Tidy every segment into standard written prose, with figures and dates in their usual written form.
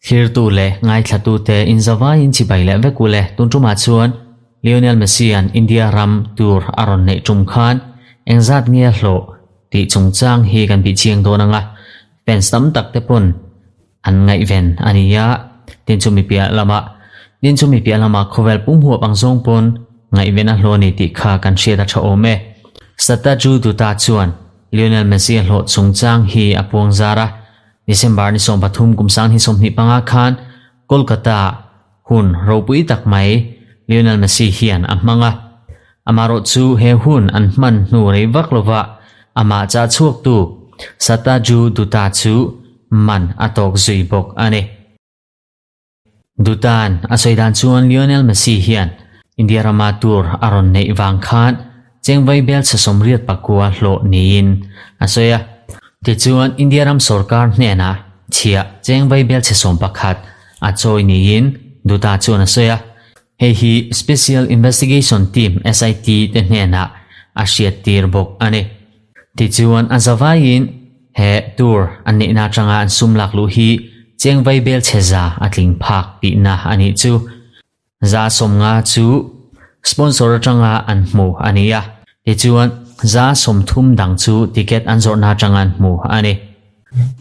Thlirtu leh ngaithlatute inzavaiin chibai leh vek ule. Tun tumah chuan Lionel Messi-a'n India ram tur a rawn neih tum khan engzat nge a hlawh tih chungchang hi kan bih chiang dawn ang a, fans tam tak te pawn an ngaihven a ni a, tin chu mi piah lamah tin chu mi piah lamah khawvel pum huap ang zawng pawn ngaihven a hlawh a ni tih kha kan hriat a tha awm e. Sataju Dutta chuan Lionel Messi a hlawh chungchang hi a puang zar a, December ni 13 kum 2025 khan Kolkata hun ropui tak mai Lionel Messi hian a hmang a. Amaherawh chu he hun an hman hnu rei vak lova amah chah chhuaktu Sataju Dutta chu man a tawk zui bawk a ni. Dutta'n a sawi dan chuan Lionel Messi hian India rama tour a rawn neih vang khan chengvai bel chhe 89 hlawh niin a sawi a. Tichuan India ram sorkar hnenah chhiah chengvai bel chhe 11 a chawi niin Dutta chuan a sawi a. Hei hi Special Investigation Team, SIT, te hnenah a hriattir bawk a ni. Tichuan a zavaiin he tour an neihna atanga an sum lak luh hi chengvai bel chhe za a tling phak tihna a nih chu. 50% chu sponsor atanga an hmu a ni a, tichuan 30% dang chu ticket an zawrhna atanga an hmu a ni.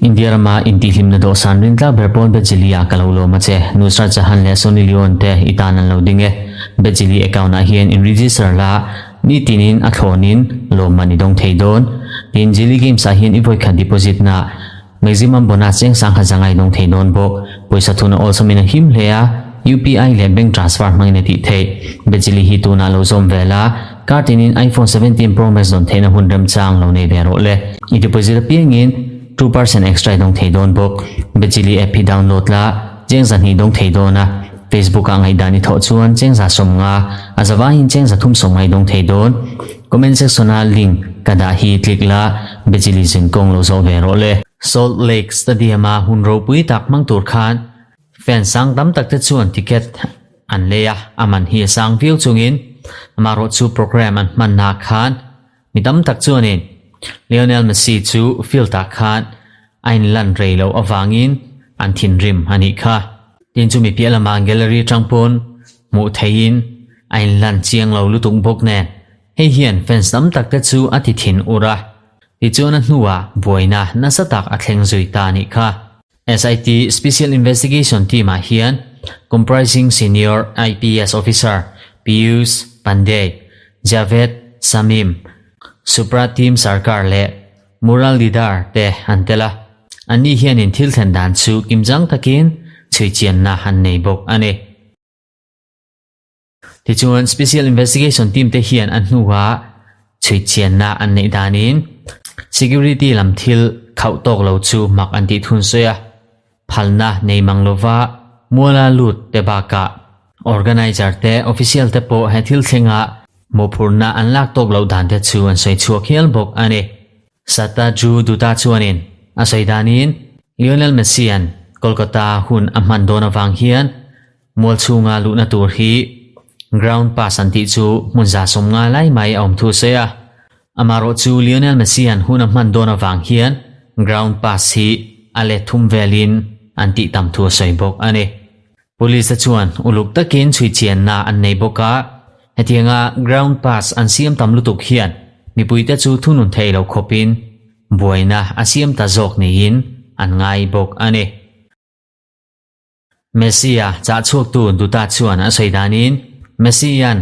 India rama intihhlimna dawhsan rintlak ber pawn Bejili ah ka lo lawm a che. Nusrat Jahan leh Sunny Leone te i tan an lo ding e. Bejili account ah hian in register la, nitinin a thlawnin lawmman i dawng thei dawn. Tin, Jili Games ah hian i vawikhat deposit na maximum bonus cheng sangkhat zanga i dawng thei dawn bawk. Pawisa thuna awlsamin a him hle a, UPI leh bank transfer hmangin a tih theih. Bejili hi tunah lo zawm ve la, Kar tinin iPhone 17 Pro Max dawn theihna hun remchang lo nei ve rawh le. I deposit apiangin 2% extra i dawng thei dawn bawk. Bejili app hi download la, cheng 200 dawng thei dawn a. Facebook ah ngaihdan i thawh chuan cheng 150, a zavaiin cheng 350 i dawng thei dawn. Comment section ah link ka dah hi click la, Bejili zin kawng lo zawh ve rawh le. Salt Lake Stadium a hun ropui tak hmang tur khan Fan sang tam tak te chuan ticket an lei a, a man hi a sang viau chungin amaherawh chu program an hmanna khan mi tam tak chuanin Lionel Messi chu field ah khan a inlan rei loh avangin an thinrim a nih kha. Tin chu mi piah lamah gallery atang pawn hmuh theihin a inlan chiang lo lutuk bawk nen hei hian fans tam tak te chu a ti thin ur a, tichuan a hnuah buaina nasa tak a thleng zui ta a nih kha. SIT Special Investigation Team ah hian comprising Senior IPS Officer Piyush Pandey, Javed Samim, Supratim Sarkar leh Muralidhar te an tel a. Anni hianin thil thlen dan chu kimchang takin chhuichianna an nei bawk a ni. Tichuan Special Investigation Team te hian a hnuah chhuichianna an neih danin security lam thil khauh tawk lo chu mak an tih thun sawi a, phalna nei mang lova muala lut te bakah organizer te official te pawh he thil thlenga mawhphurhna an lak tawk loh dan te chu an sawi chhuak hial bawk a ni. Sataju Dutta chuanin a sawi danin Lionel Messi-a'n Kolkata hun a hman dawn avang hian Mual chhunga luhna tur hi ground pass an tih chu hmun 150 lai mai a awm thu sawi a. Amaherawh chu Lionel Messi-a'n hun a hman dawn avang hian ground pass hi a let thum velin an tih tam thu a sawi bawk a ni. Police te chuan uluk takin chhuichianna an nei bawk a, hetianga ground pass an siam tam lutuk hian mipuite chu thunun thei lo khawpin buaina a siam ta zawk niin an ngai bawk a ni. Messi-a chah chhuaktu Dutta chuan a sawi danin Messi-a'n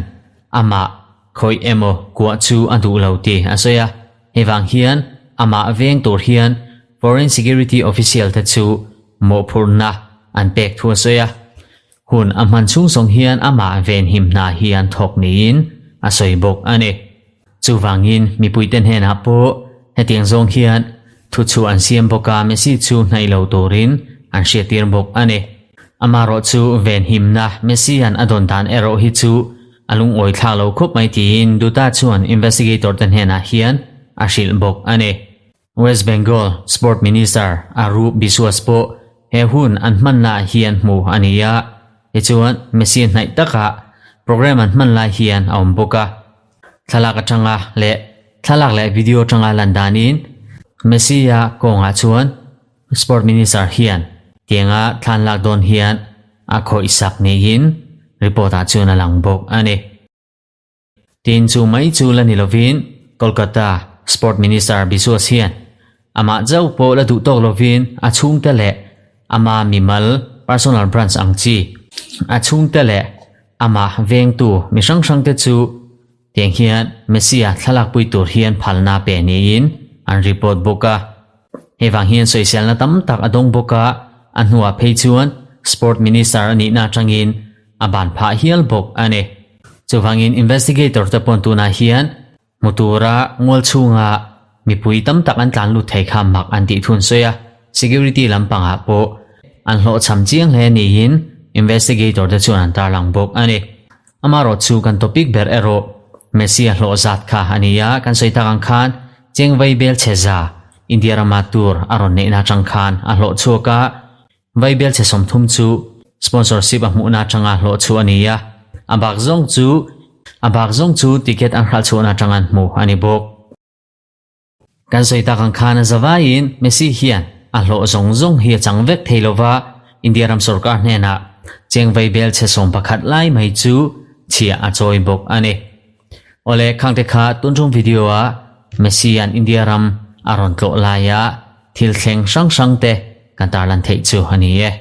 amah khawih emaw kuah chu a duh lo tih a sawi a, hei vang hian amah veng tur hian foreign security official te chu mawhphurhna an pek thu a sawi a. Hun a hman chhung zawng hian amah venhim hna hi an thawk niin a sawi bawk a ni. Chuvangin mipuite hnenah pawh hetiang zawng hian thuchhuah an siam bawk a, Messi chu hnaih lo turin an hriattir bawk a ni. Amaherawh chu venhimna Messi-a'n a dawn dan erawh hi chu a lungawi thlak lo khawp mai tiin Dutta chuan investigator te hnenah hian a hrilh bawk a ni. West Bengal Sport Minister Arup Biswas pawh he hun an hmannaah hian hmu a ni a, tichuan Messi hnaih takah program an hman lai hian a awm bawk a. Thlalak atanga leh thlalak leh video atanga lan danin Messi-a kawngah chuan. Sport Minister hian tianga thlan lak dawn hian a khawihsak niin report ah chuan a lang bawk a ni. Tin chu mai chu la ni lovin Kolkata Sport Minister Biswas hian amah chauh pawh la duh tawk lovin a chhungte leh ama mimal personal branch ang chi a chhungte leh amah vengtu mi hrang hrangte chu Tiang hian Messi-a thlalakpui tur hian phalna pe niin an report bawk a. Hei vang hian sawiselna tam tak a dawng bawk a, a hnuah phei chuan Sport Minister a nihna atangin a ban phah hial bawk a ni. Chuvangin investigator te pawn tunah hian hmu tura ngual chhunga mipui tam tak an tlan lut thei kha mak an tih thun sawi a, security lampangah pawh an hlawhchham chiang hle niin investigator te chuan an tarlang bawk a ni. Amarawh chu kan topic ber erawh Messi a hlawh zat kha a ni a, kan sawi tak ang khan cheng vaibel chhe za India rama tur a rawn neihna atang khan a hlawh chhuak a, vaibel chhe 30 chu sponsorship a hmuhna atanga hlawh chhuah a ni a, a bak zawng chu a bak zawng chu ticket an hralh chhuahna atanga an hmu a ni bawk. Kan sawi tak ang khan a zavaiin Messi hian a hlawh zawng zawng hi a chang vek thei lo va, India ram sorkar hnenah cheng vaibel chhe 11 lai mai chu chhiah a chawi bawk a ni. Awle khangte kha tuntum video ah Messi an India ram a rawn tlawh laia thil thleng hrang hrang te kan tarlan theih chu a ni e.